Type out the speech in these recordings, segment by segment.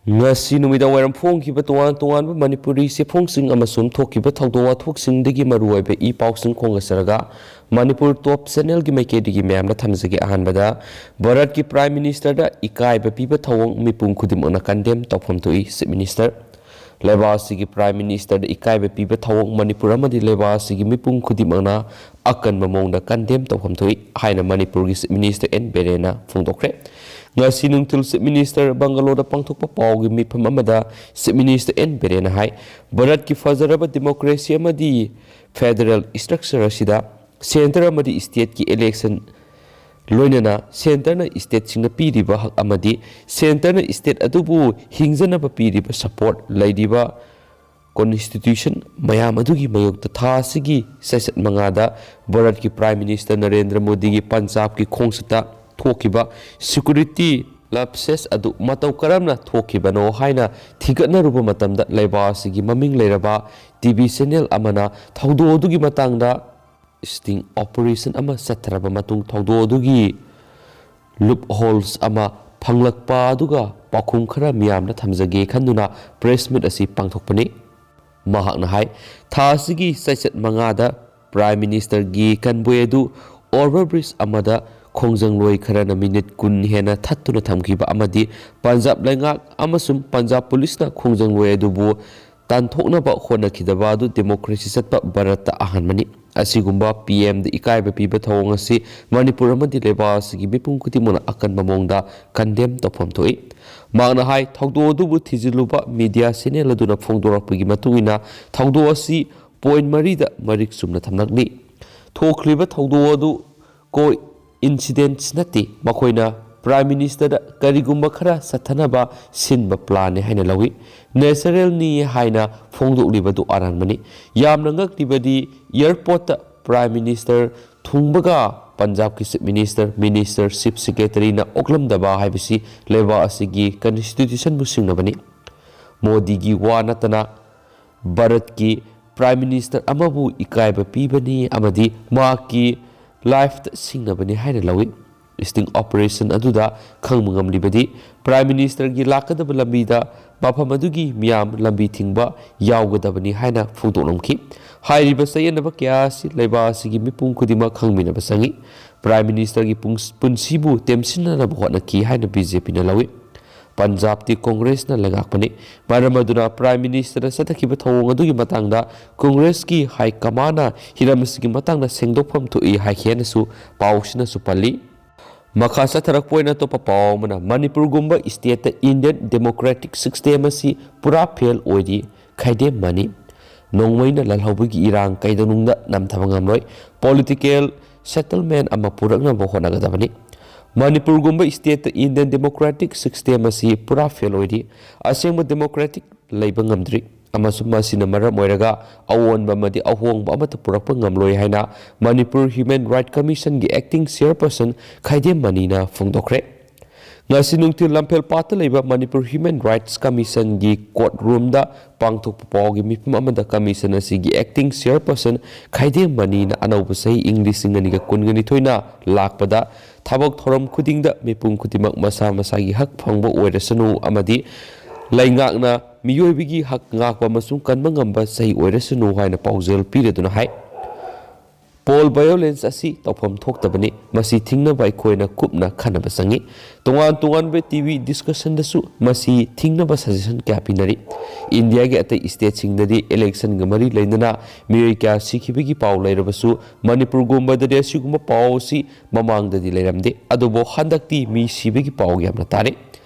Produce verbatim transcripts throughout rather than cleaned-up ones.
ꯉꯁꯤ ꯅꯨꯃꯤꯗꯥꯡ ꯋꯥꯏꯔꯝ ꯐꯣꯡꯈꯤꯕ ꯇꯣꯉꯥꯟ ꯇꯣꯉꯥꯟꯕ ꯃꯅꯤꯄꯨꯔꯤ ꯆꯦꯐꯣꯡꯁꯤꯡ ꯑꯃꯁꯨꯡ ꯊꯣꯛꯈꯤꯕ ꯊꯧꯗꯣꯛ ꯋꯥꯊꯣꯛꯁꯤꯡꯗꯒꯤ ꯃꯔꯨꯑꯣꯏꯕ ꯏ ꯄꯥꯎꯁꯤꯡ ꯈꯣꯝꯒꯠꯆꯔꯒ ꯃꯅꯤꯄꯨꯔ ꯇꯣꯞ ꯆꯦꯅꯦꯜꯒꯤ ꯃꯥꯏꯀꯩꯗꯒꯤ ꯃꯌꯥꯝꯗ ꯊꯝꯖꯒꯦ꯫ ꯑꯍꯥꯟꯕꯗ, ꯚꯥꯔꯠꯀꯤ Prime Ministerꯗ ꯏꯀꯥꯏꯕ ꯄꯤꯕ ꯊꯧꯑꯣꯡ ꯃꯤꯄꯨꯝ ꯈꯨꯗꯤꯡꯃꯛꯅ condemn ꯇꯧꯐꯝ ꯊꯣꯛꯏ, Chief Minister꯫ ꯂꯩꯕꯥꯛ ꯑꯁꯤꯒꯤ Prime Ministerꯗ ꯏꯀꯥꯏꯕ ꯄꯤꯕ ꯊꯧꯑꯣꯡ ꯃꯅꯤꯄꯨꯔ ꯑꯃꯗꯤ ꯂꯩꯕꯥꯛ ꯑꯁꯤꯒꯤ ꯃꯤꯄꯨꯝ ꯈꯨꯗꯤꯡꯃꯛꯅ ꯑꯀꯟꯕ ꯃꯑꯣꯡꯗ condemn ꯇꯧꯐꯝ ꯊꯣꯛꯏ ꯍꯥꯏꯅ ꯃꯅꯤꯄꯨꯔꯒꯤ Chief Minister ꯑꯦꯟ ꯕꯤꯔꯦꯟꯅ ꯐꯣꯡꯗꯣꯛꯈ꯭ꯔꯦ꯫ ꯉꯁꯤ ꯅꯨꯡꯊꯤꯜ Chief Minister ꯕꯪꯒꯂꯣꯗ ꯄꯥꯡꯊꯣꯛꯄ ꯄꯥꯎꯒꯤ ꯃꯤꯐꯝ ꯑꯃꯗ Chief Minister ꯑꯦꯟ ꯕꯤꯔꯦꯟꯅ ꯍꯥꯏ, ꯚꯥꯔꯠꯀꯤ ꯐꯖꯔꯕ democracy ꯑꯃꯗꯤ federal structure ꯑꯁꯤꯗ centre ꯑꯃꯗꯤ stateꯀꯤ election, ꯂꯣꯏꯅꯅ centreꯅ stateꯁꯤꯡꯗ ꯄꯤꯔꯤꯕ ꯍꯛ ꯑꯃꯗꯤ centreꯅ state ꯑꯗꯨꯕꯨ ꯍꯤꯡꯖꯅꯕ ꯄꯤꯔꯤꯕ support, ꯂꯩꯔꯤꯕ constitution ꯃꯌꯥꯝ ꯑꯗꯨꯒꯤ ꯃꯥꯌꯣꯛꯇ ꯊꯥ ꯑꯁꯤꯒꯤ ꯆꯩꯆꯠ ꯃꯉꯥꯗ ꯚꯥꯔꯠꯀꯤ Prime Minister ꯅꯔꯦꯟꯗ꯭ꯔ ꯃꯣꯗꯤꯒꯤ ꯄꯟꯖꯥꯕꯀꯤ ꯈꯣꯡꯆꯠꯇ ꯊꯣꯛꯈꯤꯕ security lapses ꯑꯗꯨ ꯃꯇꯧ ꯀꯔꯝꯅ ꯊꯣꯛꯈꯤꯕꯅꯣ ꯍꯥꯏꯅ ꯊꯤꯒꯠꯅꯔꯨꯕ ꯃꯇꯝꯗ, ꯂꯩꯕꯥꯛ ꯑꯁꯤꯒꯤ ꯃꯃꯤꯡ ꯂꯩꯔꯕ ꯇꯤ ꯚꯤ channel ꯑꯃꯅ ꯊꯧꯗꯣꯛ ꯑꯗꯨꯒꯤ ꯃꯇꯥꯡꯗ sting operation ꯑꯃ ꯆꯠꯊꯔꯕ ꯃꯇꯨꯡ, ꯊꯧꯗꯣꯛ ꯑꯗꯨꯒꯤ loopholes ꯑꯃ ꯐꯪꯂꯛꯄ ꯑꯗꯨꯒ ꯄꯥꯎꯈꯨꯝ ꯈꯔ ꯃꯤꯌꯥꯝꯗ ꯊꯝꯖꯒꯦ ꯈꯟꯗꯨꯅ press meet ꯑꯁꯤ ꯄꯥꯡꯊꯣꯛꯄꯅꯤ꯫ ꯃꯍꯥꯛꯅ ꯍꯥꯏ, ꯊꯥ ꯑꯁꯤꯒꯤ ꯆꯩꯆꯠ ꯃꯉꯥꯗ Prime Ministerꯒꯤ convoy ꯑꯗꯨ over bridge ꯑꯃꯗ ꯈꯣꯡꯖꯪꯂꯣꯏ ꯈꯔꯅ minute ꯀꯨꯟ ꯍꯦꯟꯅ ꯊꯠꯇꯨꯅ ꯊꯝꯈꯤꯕ ꯑꯃꯗꯤ ꯄꯟꯖꯥꯕ ꯂꯩꯉꯥꯛ ꯑꯃꯁꯨꯡ ꯄꯟꯖꯥꯕ ꯄꯨꯂꯤꯁꯅ ꯈꯣꯡꯖꯪꯂꯣꯏ ꯑꯗꯨꯕꯨ ꯇꯥꯟꯊꯣꯛꯅꯕ ꯍꯣꯠꯅꯈꯤꯗꯕ ꯑꯗꯨ democracy ꯆꯠꯄ ꯚꯥꯔꯠꯇ ꯑꯍꯥꯟꯕꯅꯤ꯫ ꯑꯁꯤꯒꯨꯝꯕ ꯄꯤ ꯑꯦꯝꯗ ꯏꯀꯥꯏꯕ ꯄꯤꯕ ꯊꯧꯑꯣꯡ ꯑꯁꯤ ꯃꯅꯤꯄꯨꯔ ꯑꯃꯗꯤ ꯂꯩꯕꯥꯛ ꯑꯁꯤꯒꯤ ꯃꯤꯄꯨꯝ ꯈꯨꯗꯤꯡꯃꯛꯅ ꯑꯀꯟꯕ ꯃꯑꯣꯡꯗ condemn ꯇꯧꯐꯝ ꯊꯣꯛꯏ꯫ ꯃꯍꯥꯛꯅ ꯍꯥꯏ, ꯊꯧꯗꯣꯛ ꯑꯗꯨꯕꯨ ꯊꯤꯖꯤꯜꯂꯨꯕ media channel ꯑꯗꯨꯅ ꯐꯣꯡꯗꯣꯔꯛꯄꯒꯤ ꯃꯇꯨꯡ ꯏꯟꯅ ꯊꯧꯗꯣꯛ ꯑꯁꯤ point ꯃꯔꯤꯗ ꯃꯔꯤꯛ ꯆꯨꯝꯅ ꯊꯝꯂꯛꯂꯤ꯫ ꯊꯣꯛꯂꯤꯕ ꯊꯧꯗꯣꯛ ꯑꯗꯨ coincidence ꯅꯠꯇꯦ, ꯃꯈꯣꯏꯅ Prime Ministerꯗ ꯀꯔꯤꯒꯨꯝꯕ ꯈꯔ ꯆꯠꯊꯅꯕ ꯁꯤꯟꯕ planꯅꯤ ꯍꯥꯏꯅ ꯂꯧꯏ꯫ Naturalꯅꯤ ꯍꯥꯏꯅ ꯐꯣꯡꯗꯣꯛꯂꯤꯕꯗꯨ ꯑꯔꯥꯟꯕꯅꯤ꯫ ꯌꯥꯝꯅ ꯉꯛꯂꯤꯕꯗꯤ, airportꯇ Prime Minister ꯊꯨꯡꯕꯒ ꯄꯟꯖꯥꯕꯀꯤ Chief Minister, Minister, Chief Secretaryꯅ ꯑꯣꯛꯂꯝꯗꯕ ꯍꯥꯏꯕꯁꯤ ꯂꯩꯕꯥꯛ ꯑꯁꯤꯒꯤ constitutionꯕꯨ ꯁꯤꯡꯅꯕꯅꯤ꯫ ꯃꯣꯗꯤꯒꯤ ꯋꯥ ꯅꯠꯇꯅ ꯚꯥꯔꯠꯀꯤ Prime Minister ꯑꯃꯕꯨ ꯏꯀꯥꯏꯕ ꯄꯤꯕꯅꯤ ꯑꯃꯗꯤ ꯃꯍꯥꯛꯀꯤ lifeꯇ ꯁꯤꯡꯅꯕꯅꯤ ꯍꯥꯏꯅ ꯂꯧꯏ꯫ sting operation ꯑꯗꯨꯗ ꯈꯪꯕ ꯉꯝꯂꯤꯕꯗꯤ Prime Ministerꯒꯤ ꯂꯥꯛꯀꯗꯕ ꯂꯝꯕꯤꯗ ꯃꯐꯝ ꯑꯗꯨꯒꯤ ꯃꯤꯌꯥꯝ ꯂꯝꯕꯤ ꯊꯤꯡꯕ ꯌꯥꯎꯒꯗꯕꯅꯤ ꯍꯥꯏꯅ ꯐꯣꯡꯗꯣꯛꯂꯝꯈꯤ꯫ ꯍꯥꯏꯔꯤꯕ ꯆꯌꯦꯠꯅꯕ ꯀꯌꯥ ꯑꯁꯤ ꯂꯩꯕꯥꯛ ꯑꯁꯤꯒꯤ ꯃꯤꯄꯨꯝ ꯈꯨꯗꯤꯡꯃꯛ ꯈꯪꯃꯤꯟꯅꯕ ꯆꯪꯏ꯫ Prime Ministerꯒꯤ ꯄꯨꯡ-, ꯄꯨꯟꯁꯤꯕꯨ ꯇꯦꯝꯁꯤꯟꯅꯅꯕ ꯍꯣꯠꯅꯈꯤ ꯍꯥꯏꯅ BJPꯅ ꯂꯧꯏ꯫ ꯄꯟꯖꯥꯕꯇꯤ ꯀꯣꯡꯒ꯭ꯔꯦꯁꯅ ꯂꯩꯉꯥꯛꯄꯅꯤ꯫ ꯃꯔꯝ ꯑꯗꯨꯅ Prime Ministerꯗ ꯆꯠꯊꯈꯤꯕ ꯊꯧꯑꯣꯡ ꯑꯗꯨꯒꯤ ꯃꯇꯥꯡꯗ ꯀꯣꯡꯒ꯭ꯔꯦꯁꯀꯤ ꯍꯥꯏ ꯀꯃꯥꯟꯅ ꯍꯤꯔꯝ ꯑꯁꯤꯒꯤ ꯃꯇꯥꯡꯗ ꯁꯦꯡꯗꯣꯛꯐꯝ ꯊꯣꯛꯏ ꯍꯥꯏꯈꯤ ꯍꯥꯏꯅꯁꯨ ꯄꯥꯎꯁꯤꯅꯁꯨ ꯄꯜꯂꯤ꯫ ꯃꯈꯥ ꯆꯠꯊꯔꯛꯄ ꯑꯣꯏꯅ ꯑꯇꯣꯞꯄ ꯄꯥꯎ ꯑꯃꯅ, ꯃꯅꯤꯄꯨꯔꯒꯨꯝꯕ stateꯇ Indian democratic system ꯑꯁꯤ ꯄꯨꯔꯥ fail ꯑꯣꯏꯔꯤ, ꯈꯥꯏꯗꯦꯝ ꯃꯅꯤ꯫ ꯅꯣꯡꯃꯩꯅ ꯂꯥꯜꯍꯧꯕꯒꯤ ꯏꯔꯥꯡ ꯀꯩꯗꯧꯅꯨꯡꯗ ꯅꯝꯊꯕ ꯉꯝꯂꯣꯏ꯫ Political settlement ꯑꯃ ꯄꯨꯔꯛꯅꯕ ꯍꯣꯠꯅꯒꯗꯕꯅꯤ꯫ ꯃꯅꯤꯄꯨꯔꯒꯨꯝꯕ stateꯇ Indian democratic system ꯑꯁꯤ ꯄꯨꯔꯥ fail ꯑꯣꯏꯔꯤ꯫ ꯑꯁꯦꯡꯕ democratic ꯂꯩꯕ ꯉꯝꯗ꯭ꯔꯤ ꯑꯃꯁꯨꯡ ꯃꯁꯤꯅ ꯃꯔꯝ ꯑꯣꯏꯔꯒ ꯑꯑꯣꯟꯕ ꯑꯃꯗꯤ ꯑꯍꯣꯡꯕ ꯑꯃꯠꯇ ꯄꯨꯔꯛꯄ ꯉꯝꯂꯣꯏ ꯍꯥꯏꯅ Manipur Human Rights Commissionꯒꯤ acting chairperson ꯈꯥꯏꯗꯦꯝ ꯃꯅꯤꯅ ꯐꯣꯡꯗꯣꯛꯈ꯭ꯔꯦ꯫ ꯉꯁꯤ ꯅꯨꯡꯊꯤꯜ ꯂꯝꯐꯦꯜ ꯄꯥꯠꯇ ꯂꯩꯕ ꯃꯅꯤꯄꯨꯔ Human Rights Commissionꯒꯤ court roomꯗ ꯄꯥꯡꯊꯣꯛꯄ ꯄꯥꯎꯒꯤ ꯃꯤꯐꯝ ꯑꯃꯗ commission ꯑꯁꯤꯒꯤ acting chairperson ꯈꯥꯏꯗꯦꯝ ꯃꯅꯤꯅ ꯑꯅꯧꯕ ꯆꯍꯤ ꯏꯪ ꯂꯤꯁꯤꯡ ꯑꯅꯤꯒ ꯀꯨꯟꯒ ꯅꯤꯊꯣꯏꯅ ꯂꯥꯛꯄꯗ ꯊꯕꯛ ꯊꯧꯔꯝ ꯈꯨꯗꯤꯡꯗ ꯃꯤꯄꯨꯝ ꯈꯨꯗꯤꯡꯃꯛ ꯃꯁꯥ ꯃꯁꯥꯒꯤ ꯍꯛ ꯐꯪꯕ ꯑꯣꯏꯔꯁꯅꯨ ꯑꯃꯗꯤ ꯂꯩꯉꯥꯛꯅ ꯃꯤꯑꯣꯏꯕꯒꯤ ꯍꯛ ꯉꯥꯛꯄ ꯑꯃꯁꯨꯡ ꯀꯟꯕ ꯉꯝꯕ ꯆꯍꯤ ꯑꯣꯏꯔꯁꯅꯨ ꯍꯥꯏꯅ ꯄꯥꯎꯖꯦꯜ ꯄꯤꯔꯗꯨꯅ ꯍꯥꯏ꯫ Poll violence ꯑꯁꯤ ꯇꯧꯐꯝ ꯊꯣꯛꯇꯕꯅꯤ꯫ ꯃꯁꯤ ꯊꯤꯡꯅꯕ ꯑꯩꯈꯣꯏꯅ ꯀꯨꯞꯅ ꯈꯟꯅꯕ ꯆꯪꯏ꯫ ꯇꯣꯉꯥꯟ ꯇꯣꯉꯥꯟꯕ TV discussionꯗꯁꯨ ꯃꯁꯤ ꯊꯤꯡꯅꯕ suggestion ꯀꯌꯥ ꯄꯤꯅꯔꯤ꯫ ꯏꯟꯗꯤꯌꯥꯒꯤ ꯑꯇꯩ stateꯁꯤꯡꯗꯗꯤ electionꯒ ꯃꯔꯤ ꯂꯩꯅꯅ ꯃꯤꯑꯣꯏ ꯀꯌꯥ ꯁꯤꯈꯤꯕꯒꯤ ꯄꯥꯎ ꯂꯩꯔꯕꯁꯨ ꯃꯅꯤꯄꯨꯔꯒꯨꯝꯕꯗꯗꯤ ꯑꯁꯤꯒꯨꯝꯕ ꯄꯥꯎ ꯑꯁꯤ ꯃꯃꯥꯡꯗꯗꯤ ꯂꯩꯔꯝꯗꯦ꯫ ꯑꯗꯨꯕꯨ ꯍꯟꯗꯛꯇꯤ ꯃꯤ ꯁꯤꯕꯒꯤ ꯄꯥꯎ ꯌꯥꯝꯅ ꯇꯥꯔꯦ꯫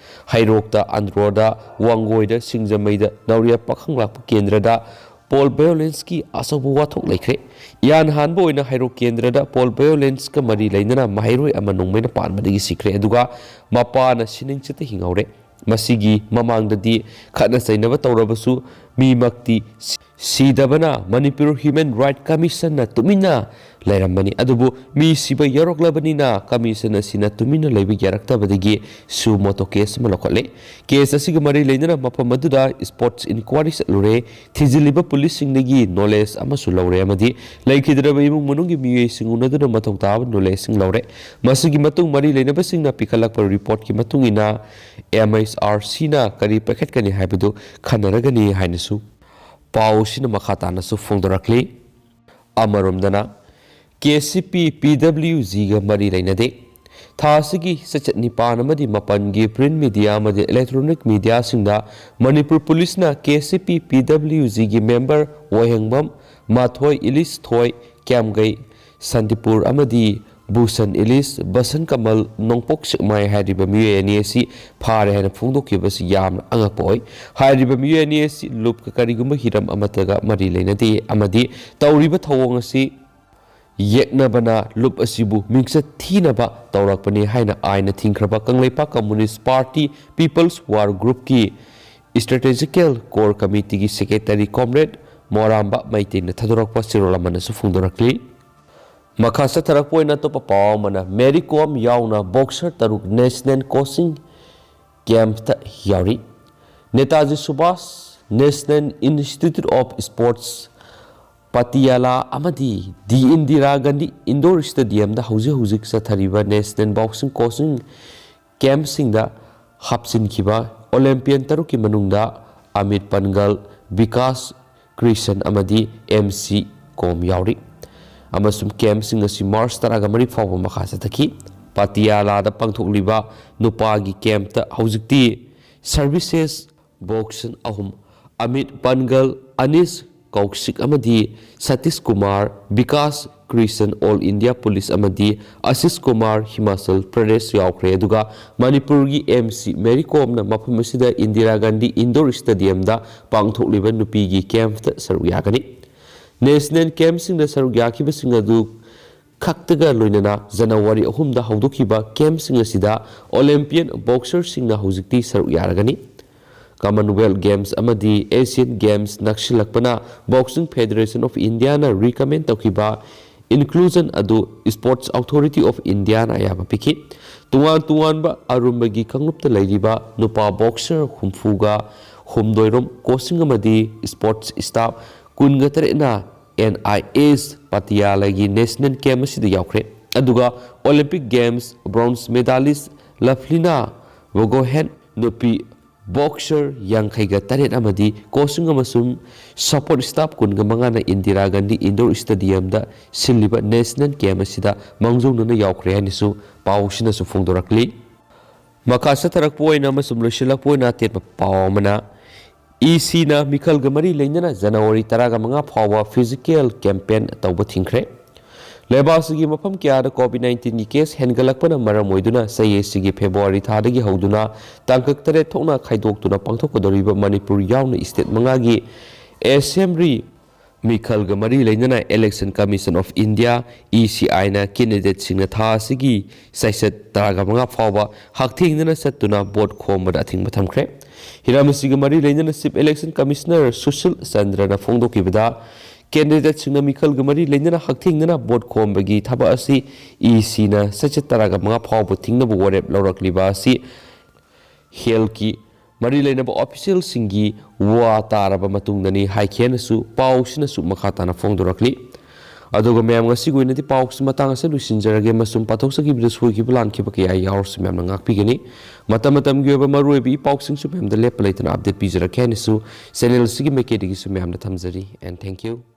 ꯍꯩꯔꯣꯛꯇ, ꯑꯟꯗ꯭ꯔꯣꯗ, ꯋꯥꯡꯒꯣꯏꯗ, ꯁꯤꯡꯖꯃꯩꯗ, ꯅꯥꯎꯔꯤꯌꯥ ꯄꯥꯈꯪꯂꯥꯛꯄ ꯀꯦꯟꯗ꯭ꯔꯗ poll violenceꯀꯤ ꯑꯆꯧꯕ ꯋꯥꯊꯣꯛ ꯂꯩꯈ꯭ꯔꯦ꯫ ꯏꯍꯥꯟ ꯍꯥꯟꯕ ꯑꯣꯏꯅ ꯍꯩꯔꯣꯛ ꯀꯦꯟꯗ꯭ꯔꯗ poll violenceꯀ ꯃꯔꯤ ꯂꯩꯅꯅ ꯃꯍꯩꯔꯣꯏ ꯑꯃ ꯅꯣꯡꯃꯩꯅ ꯄꯥꯟꯕꯗꯒꯤ ꯁꯤꯈ꯭ꯔꯦ, ꯑꯗꯨꯒ ꯃꯄꯥꯅ ꯁꯤꯅꯤꯡꯆꯤꯠꯇ ꯍꯤꯡꯍꯧꯔꯦ꯫ ꯃꯁꯤꯒꯤ ꯃꯃꯥꯡꯗꯗꯤ ꯈꯠꯅ ꯆꯩꯅꯕ ꯇꯧꯔꯕꯁꯨ ꯃꯤꯃꯛꯇꯤ ꯁꯤ-, ꯁꯤꯗꯕꯅ ꯃꯅꯤꯄꯨꯔ ꯍ꯭ꯌꯨꯃꯦꯟ ꯔꯥꯏꯠ ꯀꯃꯤꯁꯟꯅ ꯇꯨꯃꯤꯟꯅ ꯂꯩꯔꯝꯕꯅꯤ꯫ ꯑꯗꯨꯕꯨ ꯃꯤ ꯁꯤꯕ ꯌꯥꯎꯔꯛꯂꯕꯅꯤꯅ ꯀꯃꯤꯁꯟ ꯑꯁꯤꯅ ꯇꯨꯃꯤꯟꯅ ꯂꯩꯕ ꯌꯥꯔꯛꯇꯕꯗꯒꯤ suo motu ꯀꯦꯁ ꯑꯃ ꯂꯧꯈꯠꯂꯦ꯫ ꯀꯦꯁ ꯑꯁꯤꯒ ꯃꯔꯤ ꯂꯩꯅꯅ ꯃꯐꯝ ꯑꯗꯨꯗ ꯁ꯭ꯄꯣꯔꯠꯁ ꯏꯟꯀ꯭ꯋꯥꯔꯤ ꯆꯠꯂꯨꯔꯦ꯫ ꯊꯤꯖꯤꯜꯂꯤꯕ ꯄꯨꯂꯤꯁꯁꯤꯡꯗꯒꯤ ꯅꯣꯂꯦꯖ ꯑꯃꯁꯨ ꯂꯧꯔꯦ ꯑꯃꯗꯤ ꯂꯩꯈꯤꯗ꯭ꯔꯕ ꯏꯃꯨꯡ ꯃꯅꯨꯡꯒꯤ ꯃꯤꯑꯣꯏꯁꯤꯡ ꯎꯅꯗꯨꯅ ꯃꯊꯧ ꯇꯥꯕ ꯅꯣꯂꯦꯖꯁꯤꯡ ꯂꯧꯔꯦ꯫ ꯃꯁꯤꯒꯤ ꯃꯇꯨꯡ ꯃꯔꯤ ꯂꯩꯅꯕꯁꯤꯡꯅ ꯄꯤꯈꯠꯂꯛꯄ ꯔꯤꯄꯣꯔꯠꯀꯤ ꯃꯇꯨꯡ ꯏꯟꯅ M H R Cꯅ ꯀꯔꯤ ꯄꯥꯏꯈꯠꯀꯅꯤ ꯍꯥꯏꯕꯗꯨ ꯈꯟꯅꯔꯒꯅꯤ ꯍꯥꯏꯅꯁꯨ ꯄꯥꯎꯁꯤꯅ ꯃꯈꯥ ꯇꯥꯅꯁꯨ ꯐꯣꯡꯗꯣꯔꯛꯂꯤ꯫ ꯑꯃꯔꯣꯝꯗꯅ, K C P P W Gꯒ ꯃꯔꯤ ꯂꯩꯅꯗꯦ꯫ ꯊꯥ ꯑꯁꯤꯒꯤ ꯆꯩꯆꯠ ꯅꯤꯄꯥꯟ ꯑꯃꯗꯤ ꯃꯥꯄꯟꯒꯤ print media ꯑꯃꯗꯤ electronic mediaꯁꯤꯡꯗ ꯃꯅꯤꯄꯨꯔ ꯄꯨꯂꯤꯁꯅ K C P P W Gꯒꯤ member ꯋꯥꯍꯦꯡꯕꯝ, ꯃꯥꯊꯣꯏ, ꯏꯂꯤꯁ ꯊꯣꯏ, ꯀ꯭ꯌꯥꯝꯒꯩ, ꯁꯥꯟꯇꯤꯄꯨꯔ ꯑꯃꯗꯤ ꯚꯨꯁꯟ ꯏꯂꯤꯁ, ꯕꯁꯟ ꯀꯃꯜ, ꯅꯣꯡꯄꯣꯛ ꯁꯦꯛꯃꯥꯏ ꯍꯥꯏꯔꯤꯕ ꯃꯤꯑꯣꯏ ꯑꯅꯤ ꯑꯁꯤ ꯐꯥꯔꯦ ꯍꯥꯏꯅ ꯐꯣꯡꯗꯣꯛꯈꯤꯕꯁꯤ ꯌꯥꯝꯅ ꯑꯉꯛꯄ ꯑꯣꯏ꯫ ꯍꯥꯏꯔꯤꯕ ꯃꯤꯑꯣꯏ ꯑꯅꯤ ꯑꯁꯤ ꯂꯨꯞꯀ ꯀꯔꯤꯒꯨꯝꯕ ꯍꯤꯔꯝ ꯑꯃꯠꯇꯒ ꯃꯔꯤ ꯂꯩꯅꯗꯦ ꯑꯃꯗꯤ ꯇꯧꯔꯤꯕ ꯊꯧꯑꯣꯡ ꯑꯁꯤ ꯌꯦꯛꯅꯕꯅ ꯂꯨꯞ ꯑꯁꯤꯕꯨ ꯃꯤꯡꯆꯠ ꯊꯤꯅꯕ ꯇꯧꯔꯛꯄꯅꯤ ꯍꯥꯏꯅ ꯑꯥꯏꯟꯅ ꯊꯤꯡꯈ꯭ꯔꯕ Kangleipak Communist Party People's War Groupꯀꯤ Strategical Core Committeeꯒꯤ Secretary Comrade ꯃꯣꯔꯥꯝꯕ ꯃꯩꯇꯩꯅ ꯊꯥꯗꯣꯔꯛꯄ ꯆꯦꯔꯣꯜ ꯑꯃꯅꯁꯨ ꯐꯣꯡꯗꯣꯔꯛꯂꯤ꯫ ꯃꯈꯥ ꯆꯠꯊꯔꯛꯄ ꯑꯣꯏꯅ ꯑꯇꯣꯞꯄ ꯄꯥꯎ ꯑꯃꯅ, ꯃꯦꯔꯤ ꯀꯣꯝ ꯌꯥꯎꯅ boxer ꯇꯔꯨꯛ National Coaching Campꯇ ꯌꯥꯎꯔꯤ꯫ Netaji Subhash National Institute of Sports, ꯄꯇꯤꯌꯥꯂꯥ ꯑꯃꯗꯤ ꯗꯤ ꯏꯟꯗꯤꯔꯥ ꯒꯥꯟꯙꯤ Indoor Stadiumꯗ ꯍꯧꯖꯤꯛ ꯍꯧꯖꯤꯛ ꯆꯠꯊꯔꯤꯕ National Boxing Coaching Campꯁꯤꯡꯗ ꯍꯥꯞꯆꯤꯟꯈꯤꯕ Olympian ꯇꯔꯨꯛꯀꯤ ꯃꯅꯨꯡꯗ ꯑꯃꯤꯠ ꯄꯟꯒꯜ, ꯕꯤꯀꯥꯁ ꯀ꯭ꯔꯤꯁꯟ ꯑꯃꯗꯤ M C ꯀꯣꯝ ꯌꯥꯎꯔꯤ꯫ ꯑꯃꯁꯨꯡ campꯁꯤꯡ ꯑꯁꯤ March ꯇꯔꯥꯒ ꯃꯔꯤ ꯐꯥꯎꯕ ꯃꯈꯥ ꯆꯠꯊꯈꯤ꯫ ꯄꯇꯤꯌꯥꯂꯥꯗ ꯄꯥꯡꯊꯣꯛꯂꯤꯕ ꯅꯨꯄꯥꯒꯤ campꯇ ꯍꯧꯖꯤꯛꯇꯤ services boxer ꯑꯍꯨꯝ, ꯑꯃꯤꯠ ꯄꯟꯒꯜ, ꯑꯅꯤꯁ ꯀꯧꯁꯤꯛ ꯑꯃꯗꯤ Satish Kumar, Vikas ꯀ꯭ꯔꯤꯁꯟ All India Police ꯑꯃꯗꯤ ꯑꯁꯤꯁ ꯀꯨꯃꯥꯔ Himachal Pradesh ꯌꯥꯎꯈ꯭ꯔꯦ꯫ ꯑꯗꯨꯒ ꯃꯅꯤꯄꯨꯔꯒꯤ M C ꯃꯦꯔꯤ ꯀꯣꯝꯅ ꯃꯐꯝ ꯑꯁꯤꯗ ꯏꯟꯗꯤꯔꯥ ꯒꯥꯟꯙꯤ Indoor Stadiumꯗ ꯄꯥꯡꯊꯣꯛꯂꯤꯕ ꯅꯨꯄꯤꯒꯤ campꯇ ꯁꯔꯨꯛ ꯌꯥꯒꯅꯤ꯫ National campꯁꯤꯡꯗ ꯁꯔꯨꯛ ꯌꯥꯈꯤꯕꯁꯤꯡ ꯑꯗꯨ ꯈꯛꯇꯒ ꯂꯣꯏꯅꯅ ꯖꯅꯋꯥꯔꯤ ꯑꯍꯨꯝꯗ ꯍꯧꯗꯣꯛꯈꯤꯕ campꯁꯤꯡ ꯑꯁꯤꯗ Olympian boxerꯁꯤꯡꯅ ꯍꯧꯖꯤꯛꯇꯤ ꯁꯔꯨꯛ ꯌꯥꯔꯒꯅꯤ꯫ Commonwealth Games ꯑꯃꯗꯤ Asian Games ꯅꯛꯁꯤꯜꯂꯛꯄꯅ Boxing Federation of Indiaꯅ recommend ꯇꯧꯈꯤꯕ inclusion ꯑꯗꯨ Sports Authority of Indiaꯅ ꯑꯌꯥꯕ ꯄꯤꯈꯤ꯫ ꯇꯣꯉꯥꯟ ꯇꯣꯉꯥꯟꯕ ꯑꯔꯨꯝꯕꯒꯤ ꯀꯥꯡꯂꯨꯞꯇ ꯂꯩꯔꯤꯕ ꯅꯨꯄꯥ boxer ꯍꯨꯝꯐꯨꯒ ꯍꯨꯝꯗꯣꯏꯔꯣꯝ, coaching ꯑꯃꯗꯤ sports staff ꯀꯨꯟꯒ ꯇꯔꯦꯠꯅ N I S ꯄꯇꯤꯌꯥꯂꯥꯒꯤ national camp ꯑꯁꯤꯗ ꯌꯥꯎꯈ꯭ꯔꯦ꯫ ꯑꯗꯨꯒ Olympic Games bronze medalist ꯂꯐ꯭ꯂꯤꯅꯥ ꯕꯣꯒꯣꯍꯦꯟ, ꯅꯨꯄꯤ boxer ꯌꯥꯡꯈꯩꯒ ꯇꯔꯦꯠ ꯑꯃꯗꯤ coaching ꯑꯃꯁꯨꯡ support staff ꯀꯨꯟꯒ ꯃꯉꯥꯅ Indira Gandhi indoor stadiumꯗ ꯁꯤꯜꯂꯤꯕ national camp ꯑꯁꯤꯗ ꯃꯥꯡꯖꯧꯅꯅ ꯌꯥꯎꯈ꯭ꯔꯦ ꯍꯥꯏꯅꯁꯨ ꯄꯥꯎꯁꯤꯅꯁꯨ ꯐꯣꯡꯗꯣꯔꯛꯂꯤ꯫ ꯃꯈꯥ ꯆꯠꯊꯔꯛꯄ ꯑꯣꯏꯅ ꯑꯃꯁꯨꯡ ꯂꯣꯏꯁꯤꯜꯂꯛꯄ ꯑꯣꯏꯅ ꯑꯇꯦꯟꯕ ꯄꯥꯎ ꯑꯃꯅ, ꯏ ꯁꯤꯅ ꯃꯤꯈꯜꯒ ꯃꯔꯤ ꯂꯩꯅꯅ ꯖꯅꯋꯥꯔꯤ ꯇꯔꯥꯒ ꯃꯉꯥ ꯐꯥꯎꯕ physical campaign ꯇꯧꯕ ꯊꯤꯡꯈ꯭ꯔꯦ꯫ ꯂꯩꯕꯥꯛ ꯑꯁꯤꯒꯤ ꯃꯐꯝ ꯀꯌꯥꯗ COVID nineteenꯒꯤ case ꯍꯦꯟꯒꯠꯂꯛꯄꯅ ꯃꯔꯝ ꯑꯣꯏꯗꯨꯅ ꯆꯍꯤ ꯑꯁꯤꯒꯤ February ꯊꯥꯗꯒꯤ ꯍꯧꯗꯨꯅ ꯇꯥꯡꯀꯛ ꯇꯔꯦꯠ ꯊꯣꯛꯅ ꯈꯥꯏꯗꯣꯛꯇꯨꯅ ꯄꯥꯡꯊꯣꯛꯀꯗꯧꯔꯤꯕ ꯃꯅꯤꯄꯨꯔ ꯌꯥꯎꯅ state ꯃꯉꯥꯒꯤ assembly ꯃꯤꯈꯜꯒ ꯃꯔꯤ ꯂꯩꯅꯅ Election Commission of India, E C Iꯅ candidateꯁꯤꯡꯅ ꯊꯥ ꯑꯁꯤꯒꯤ ꯆꯩꯆꯠ ꯇꯔꯥꯒ ꯃꯉꯥ ꯐꯥꯎꯕ ꯍꯛꯊꯦꯡꯅꯅ ꯆꯠꯇꯨꯅ vote ꯈꯣꯝꯕꯗ ꯑꯊꯤꯡꯕ ꯊꯝꯈ꯭ꯔꯦ꯫ ꯍꯤꯔꯝ ꯑꯁꯤꯒ ꯃꯔꯤ ꯂꯩꯅꯅ Chief Election Commissioner ꯁꯨꯁꯤꯜ ꯆꯟꯗ꯭ꯔꯅ ꯐꯣꯡꯗꯣꯛꯈꯤꯕꯗ, candidateꯁꯤꯡꯅ ꯃꯤꯈꯜꯒ ꯃꯔꯤ ꯂꯩꯅꯅ ꯍꯛꯊꯦꯡꯅꯅ vote ꯈꯣꯝꯕꯒꯤ ꯊꯕꯛ ꯑꯁꯤ E Cꯅ ꯆꯩꯆꯠ ꯇꯔꯥꯒ ꯃꯉꯥ ꯐꯥꯎꯕ ꯊꯤꯡꯅꯕ ꯋꯥꯔꯦꯞ ꯂꯧꯔꯛꯂꯤꯕ ꯑꯁꯤ healthꯀꯤ ꯃꯔꯤ ꯂꯩꯅꯕ officialꯁꯤꯡꯒꯤ ꯋꯥ ꯇꯥꯔꯕ ꯃꯇꯨꯡꯗꯅꯤ ꯍꯥꯏꯈꯤ ꯍꯥꯏꯅꯁꯨ ꯄꯥꯎꯁꯤꯅꯁꯨ ꯃꯈꯥ ꯇꯥꯅ ꯐꯣꯡꯗꯣꯔꯛꯂꯤ꯫ ꯑꯗꯨꯒ ꯃꯌꯥꯝ, ꯉꯁꯤꯒꯤ ꯑꯣꯏꯅꯗꯤ ꯄꯥꯎꯁꯤ ꯃꯇꯥꯡ ꯑꯁꯤꯗ ꯂꯣꯏꯁꯤꯟꯖꯔꯒꯦ ꯑꯃꯁꯨꯡ ꯄꯥꯊꯣꯛꯆꯈꯤꯕꯗ ꯁꯣꯏꯈꯤꯕ ꯂꯥꯟꯈꯤꯕ ꯀꯌꯥ ꯌꯥꯎꯔꯁꯨ ꯃꯌꯥꯝꯅ ꯉꯥꯛꯄꯤꯒꯅꯤ꯫ ꯃꯇꯝ ꯃꯇꯝꯒꯤ ꯑꯣꯏꯕ ꯃꯔꯨꯑꯣꯏꯕ ꯏ ꯄꯥꯎꯁꯤꯡꯁꯨ ꯃꯌꯥꯝꯗ ꯂꯦꯞꯄ ꯂꯩꯇꯅ update ꯄꯤꯖꯔꯛꯀꯦ ꯍꯥꯏꯅꯁꯨ channel ꯑꯁꯤꯒꯤ ꯃꯥꯏꯀꯩꯗꯒꯤꯁꯨ ꯃꯌꯥꯝꯗ ꯊꯝꯖꯔꯤ꯫ And thank you꯫